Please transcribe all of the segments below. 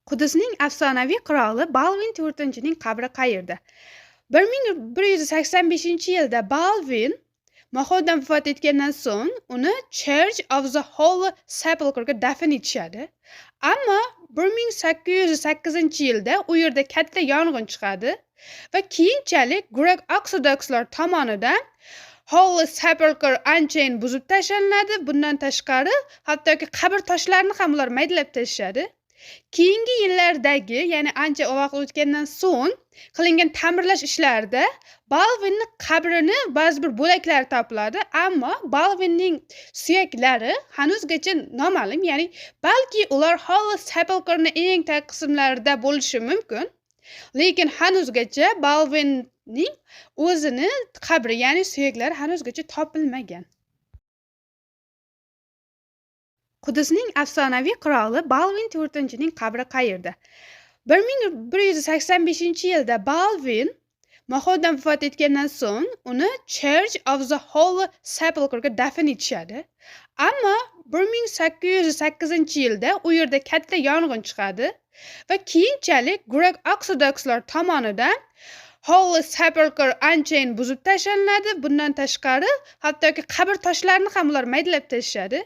Qudusning afsonaviy qiroli Balvin IV-ning qabri qayerda? 1185-yilda Balvin Mahodan vafot etgandan so'ng uni Church of the Holy Sepulchre'ga dafn etishadi. Ammo 1808-yilda u yerda katta yong'in chiqadi va keyinchalik grek ortodokslar tomonidan Holy Sepulchre anchayin buzib tashlanadi. Bundan tashqari, hattoki qabr toshlarini ham ular maydalab tashlashadi. Keyingi yillardagi, ya'ni ancha vaqt o'tgandan so'ng qilingan ta'mirlash ishlarida Balvinni qabrini ba'zi bir bo'laklari topiladi, ammo Balvinning suyaklari hanuzgacha noma'lum, ya'ni balki ular Holy Sepulchre'ni eng tag qismlarida bo'lishi mumkin. Lekin hanuzgacha Balvinning o'zini qabri, ya'ni suyaklari hanuzgacha topilmagan. Qudusning afsonaviy qiroli Balvin IV-ning qabri qayerda? 1185-yilda Balvin Mahodan vafot etgandan so'ng uni Church of the Holy Sepulchre'ga dafn etishadi. Ammo 1808-yilda u yerda katta yong'in chiqadi va keyinchalik grek ortodokslar tomonidan Holy Sepulchre anchayin buzib tashlanadi. Bundan tashqari, hattoki qabr toshlarini ham ular maydalab tashlashadi.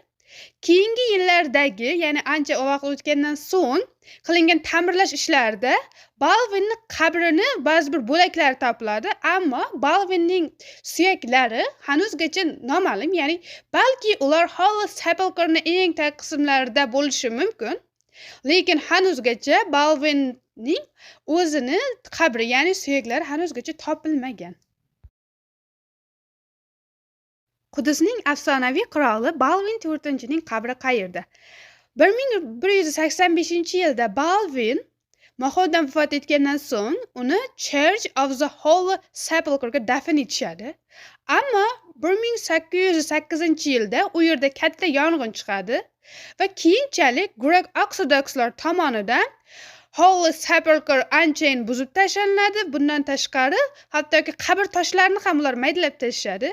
Keyingi yillardagi, ya'ni ancha vaqt o'tgandan so'ng qilingan ta'mirlash ishlarida Balvinni qabrini ba'zi bir bo'laklari topiladi, ammo Balvinning suyaklari hanuzgacha noma'lum, ya'ni balki ular Holy Sepulchre'ni eng tag qismlarida bo'lishi mumkin. Lekin hanuzgacha Balvinning o'zini qabri, ya'ni suyaklari hanuzgacha topilmagan. Qudusning afsonaviy qiroli Balvin IV-ning qabri qayerda? 1185-yilda Balvin Mahodan vafot etgandan so'ng uni Church of the Holy Sepulchre'ga dafn etishadi. Ammo 1808-yilda u yerda katta yong'in chiqadi va keyinchalik grek ortodokslar tomonidan Holy Sepulchre anchayin buzib tashlanadi. Bundan tashqari, hattoki qabr toshlarini ham ular maydalab tashlashadi.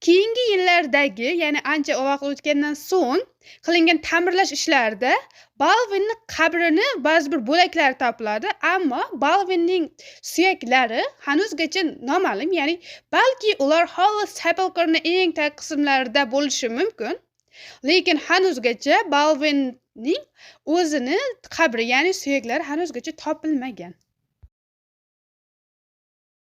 Keyingi yillardagi, ya'ni ancha vaqt o'tgandan so'ng qilingan ta'mirlash ishlarida Balvinni qabrini ba'zi bir bo'laklari topiladi, ammo Balvinning suyaklari hanuzgacha noma'lum, ya'ni balki ular Holy Sepulchre'ni eng tag qismlarida bo'lishi mumkin. Lekin hanuzgacha Balvinning o'zini qabri, ya'ni suyaklari hanuzgacha topilmagan.